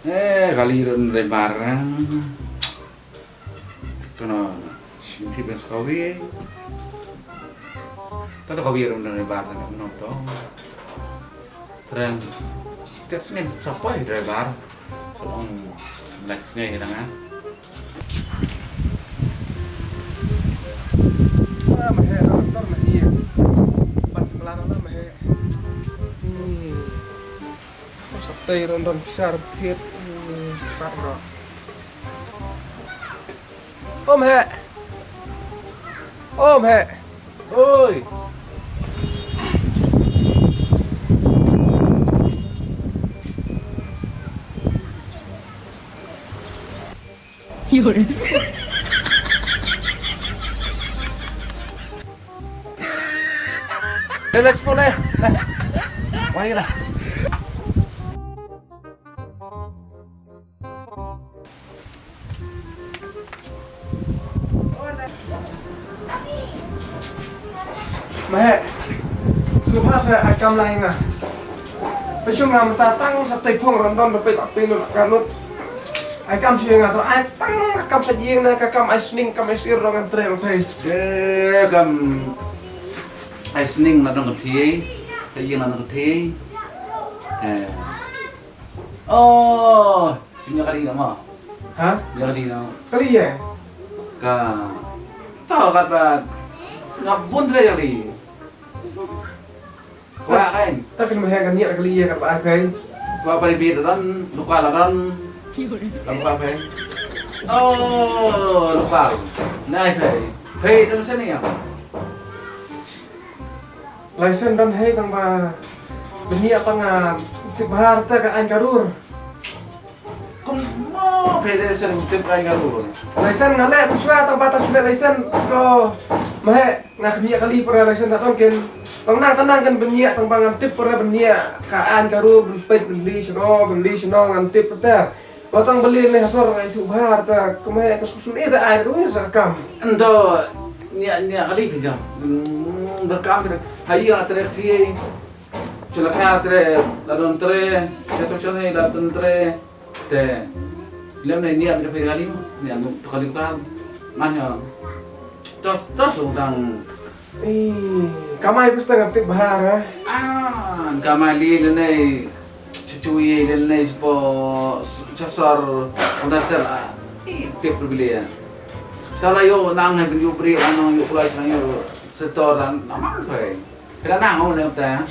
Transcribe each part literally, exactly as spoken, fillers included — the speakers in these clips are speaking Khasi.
Eh, kali run rebar. Kono, sing ti ben skawi. Tata kawi run rebar na no to. Terang. Kat sini sapai rebar. Tolong next ni kita ngah. Ah, mahe, dah, dah, mahe. Pan sebelah dah, mahe. Hmm. Sap tei ron ron pisa thied. Hmm, sap ro. Om he. Om he. Oi. Let's go, let's go. Wah, lah. Mahe, sngewbha sa ai kam lai nga. Pashung nga mynta tang sa tei phong random da pei tak pei lut ka lut. Ai kam shu nga to ai tang ka kam sa jing na ka kam ai sning kam ai sir rong antre rong thei. Eh, kam ai sning na dong ka thei. Sa jing na dong ka thei. Eh. Oh, sini kali nama. Ha? Kali nama. Kali ya? Ka. Tahu kat ba. Ngabun tre kali. Kwa kan. Tak kena mahal kan niat kali ya kat ba kai. Kwa pari bi ran, luka ran. Kan kwa kai. Oh, luka. Nai kai. Kai dalam sini ya. License don hei tang ba bniah pang, ah, tip bha te ka aiñ ka rur. Kumno phi license tip aiñ ka rur? License nga leh phi shuwa tang ba tang shu leh license ko. Mahe nga khmih kali para license ta don ken. Tang nang tang nang ken bniah tang ba ngan tip para bniah ka aiñ ka rur, bnpeit bnli shano bnli shano ngan tip te. Ba tang beli ne hasor ngai tu bha ta kemai ta susun ida ai tu sa kam. Ento nia nia kali phi jam. Hmm, berkam phi. Hai ya tre thie. Chelaka tre, ladon tre, chetok chane ladon tre. Te. Lem ne nia phi kali mo. Nia nu to kali kam. Mah ya. To to sudang. Eh, kamai pista ngan tip bha ra. Ah, kamai li lene chuchui lene spo chasor kondater ah. Eh, tip beli ya. Tala yo nang hai ben yu bri anong yu kulai chang yu setor dan namang kai. Kena nang oh nem ta.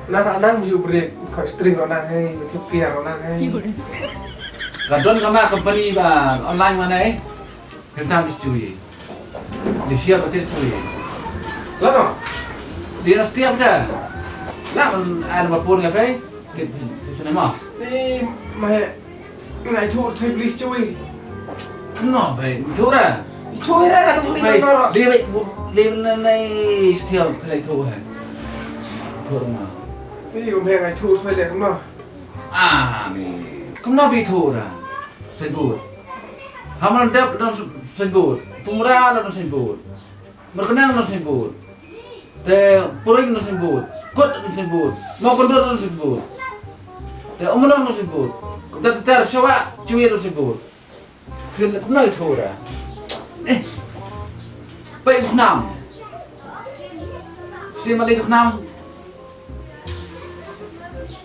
Na ta nang yu bri ko string ro nang hai, yu kia ro nang hai. Kadon kama company ba online mana eh. Kentang chuchui. Di siap ati tu ye. Lama. Di na setiap ta. La man ai nama pun ka kai. Kit tu sene ma. Ni mai ngai tu tu please chui. No bai tu ra. Tu ra ka tu bai. Di bai di na nai setiap kai tu hai. Tu ra ma. Ni um hai ngai tu tu le ma. Ah ni. Kumno bi tu ra. Signboard. Hamal dep na signboard. Tumra na signboard. Merkenang na signboard. Te puring na signboard. Kot na signboard. Mau kendur na signboard. Te umrong na signboard. Te ter shawa chui na signboard. Fil kumno itu ra. Eh. Pai nam. Si mali nam.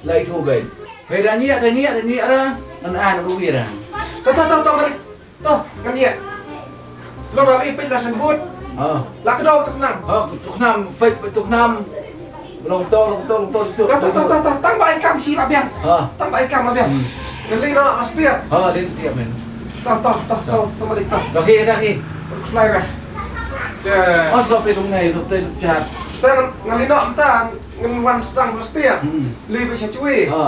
Lai thu bai. Hei da niat da niat da niat ra. Nan an bu wi ra. To to to to malik. To kan niat. Lo da i pin da sen but. Oh. La kedo tu nam. Oh tu nam pai tu nam. Long to long to long to tu. To to to to to tang bai kam si la biang. Oh. Tang bai kam la biang. Hmm. Ngali no astia. Oh dia setiap men. To to to to to malik to. Okey dah okey. Terus lai dah. Ya. Oh sebab itu mengai sebab tu chat. Tang ngali no tang. Ngan wan sdang plastik. Hmm. Li ba sha chui. Ha.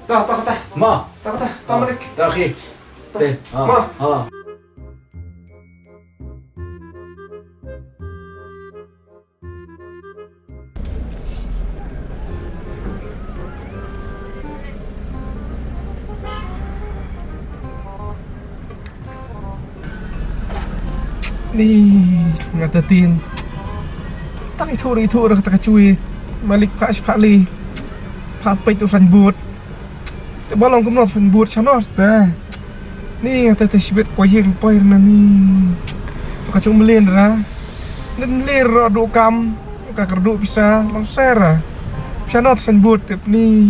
Tah tah tah. Ma. Tah tah tah malik. Tah okey. Teh. Ha. Ma. Ha. Ni nga ta tin. Tang ithuh ithuh ra kata ka chui. Malik pha pha li. Pha peit u san but. Ba long kumno signboard shano te. Ni te te shibit poi ïing poi na ni. Ka chung mlien ra. Nen lir ro du kam. Ka kerdu pisa long sera. Shano signboard tip ni.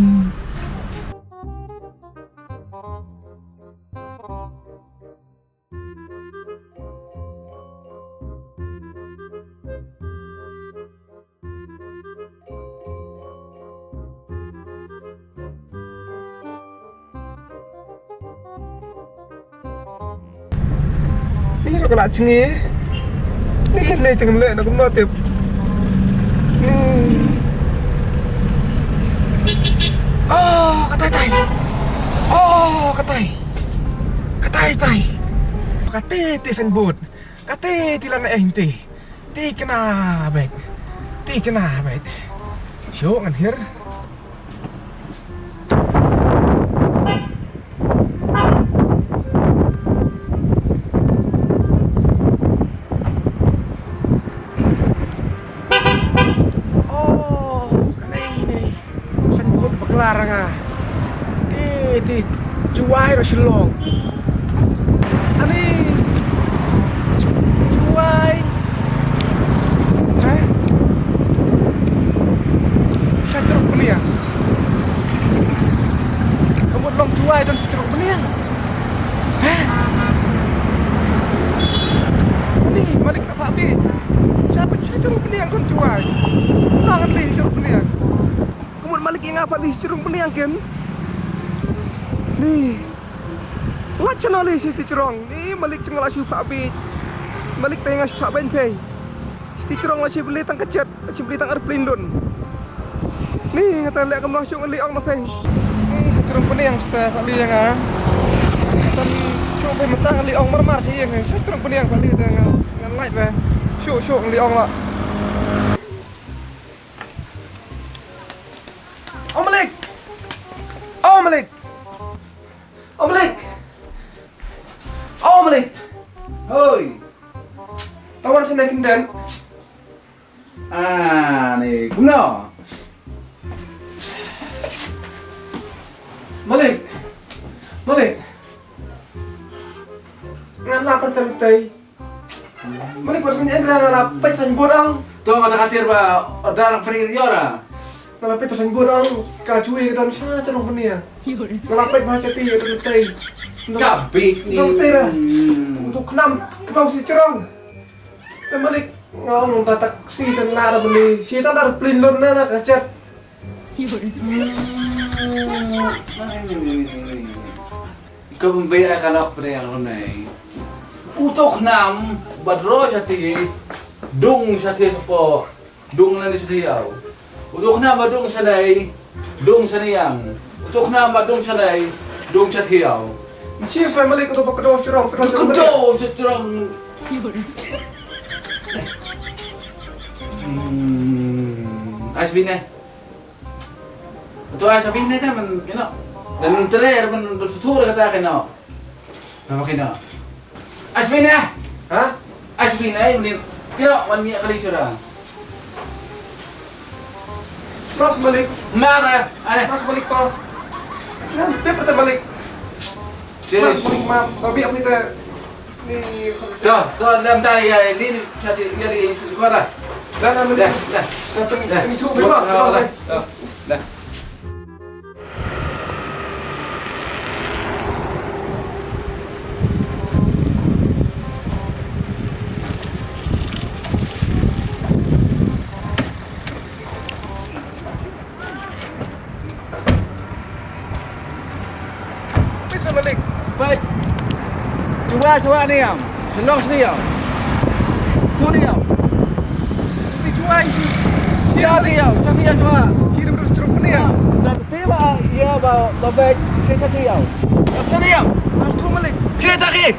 Ni ro ka la chngi. Ni le teng le na kumno tip. Ni. Oh, ka tai tai. Oh, ka tai. Ka tai tai. Ka te te signboard. Ka te te la na eh te. Te kena bet. Te kena bet. Shu ngan hir. Oh, ka nei nei. Signboard bakla ra nga. Te te Jowai ra Shillong. Ani Jowai. Hai. Sha Jrong Bniang. Ka mut long Jowai don sha Jrong Bniang. Hai. Ani malik na pha bi. Sha sha Jrong Bniang don Jowai. Nang li Jrong Bniang. Kumut malik ïa nga pat li sha Jrong Bniang ken. Ni. Lait shano li sha Jrong. Ni malik jong nga la shu phah bit. Malik te nga shu phah bit phi. Sha Jrong la shu beli tang ka jet, la shu beli tang airplane lun. Ni nga ta leh kumno shu ngan li ong na phi. Ni sha Jrong Bniang sha phah li ïa nga. Tan shu phi mynta ngan li ong mar mar sha ïing sha Jrong Bniang phah li te ngan ngan lait re. Shu shu ngan li ong la. Oh Malik! Oh Malik! Oh Malik! Oh Malik! Hoi! Tawan sene kinden. Ah, ni kumno? Malik! Malik! Ngan la perteng tei. Malik, pas ngan ra la peit signboard ang. To mata khatir ba order free riora. Na la peit signboard ang ka chui ka don sha Jrong Bniang. Na la peit ba sha ti ka don tei. Ka bit ni. Don tei ra. Hmm. Tu khnam khnam si Jrong. Te Malik nga ong ta taxi ta na ra beli si ta na plin lon na na ka chat. Ka bym beh ai ka lok pdeng rnai. Uto khnam bad ro sha ti dung sha ti po dung lane sha ti yaw. Uto khnam ba dung sha dai dung sha niang. Uto khnam ba dung sha dai dung sha ti yaw. Sir sa Malik uto ba kdo sirong kdo sirong. Kdo sirong. Hmm. Asbine. Tua sa bine ta man kino. Dan trer man bersutur kata kino. Nama kino? Asbine. Ha? Asbine ini kino man ni kali cura. Mas Malik. Mara, ane. Mas Malik to. Nanti pertama Malik. Serius. Mas Malik mam, tapi apa kita To, to, lam ta ya, ni, ni, sha ti, ya, ni, sha ti, kuat dah. Dah, dah, dah. Dah, dah. Dah. Dah. Pisa Malik. Baik. Cuba, cuba ni am. Selong sini am. Tu ni am. Ni cuba isi. Cuba ni am. Cuba ni am cuba. Sini terus terus ni am. Dan tiba ia ba ba baik kita ni am. Terus tu ni am. Terus tu Malik. Kita ki.